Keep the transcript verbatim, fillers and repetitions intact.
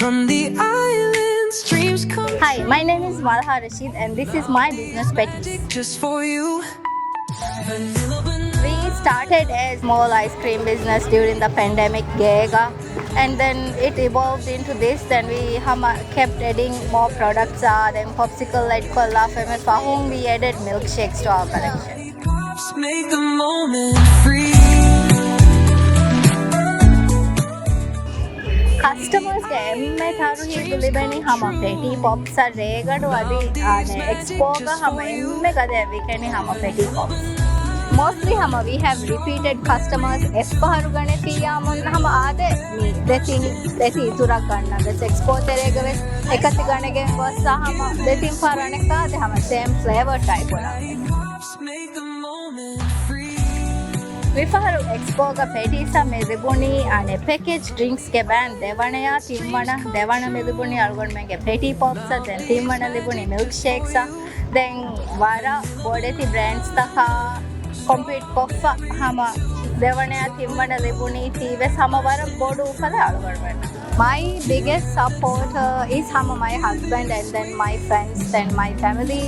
From the islands, dreams come. Hi, my name is Malha Rashid, and this is my business, Petties. Just for you. We started as small ice cream business during the pandemic ގޭގަ, and then it evolved into this. Then we ހަމަ kept adding more products. އާ، ދެން ޕޮޕްސިކަލް އެޑް ކޮށްލާ ފެމަސް ފަހުން we added milkshakes to our collection. Make the moment free. ކަސްޓަމަރސްގެ އެންމެ ތަރުހީބު ލިބެނީ ހަމަ ޕެޓީ ޕޮޕްސް އަށް ރޭގަނޑު އަދި، އާނެ، އެކްސްޕޯގަ ހަމަ އެންމެ ގަދައަށް ވިކެނީ ހަމަ ޕެޓީ ޕޮޕްސް. Mostly ހަމަ we have repeated customers. އެއްފަހަރު ގަނެފިއްޔާ މުން ހަމަ އާދެ، މި ދެތިން، ދެތި އިތުރަށް ގަންނަ ވެސް އެކްސްޕޯ ތެރޭގަ ވެސް އެކަތި ގަނެގެން ގޮއްސަ ހަމަ ދެތިން ފަހަރު އަނެއްކާ އާދެ ހަމަ ސޭމް ފްލޭވަރ ޓްރައި ކުރާ. މިފަހަރު އެކްސްޕޯގަ ޕެޓީސްއަށް މި ލިބުނީ އަނެއް ޕެކޭޖް ޑްރިންކްސްގެ ބޭން ދެވަނަޔާ ތިންވަނަ، ދެވަނަ މި ލިބުނީ އަޅުގަނޑުމެންގެ ޕެޓީ ޕޮޕްސްއަށް، ދެން ތިންވަނަ ލިބުނީ މިލްކްޝޭކްސްއަށް. ދެން ވަރަށް ބޮޑެތި ބްރޭންޑްސްތަކާ ކޮމްޕީޓް ކޮށްފަ ހަމަ ދެވަނަޔާ ތިންވަނަ ލިބުނީ ތީވެސް ހަމަ ވަރަށް ބޮޑު އުފަލެއް އަޅުގަނޑުމެންނަށް. My biggest supporter is ހަމަ my husband and then my friends and my family.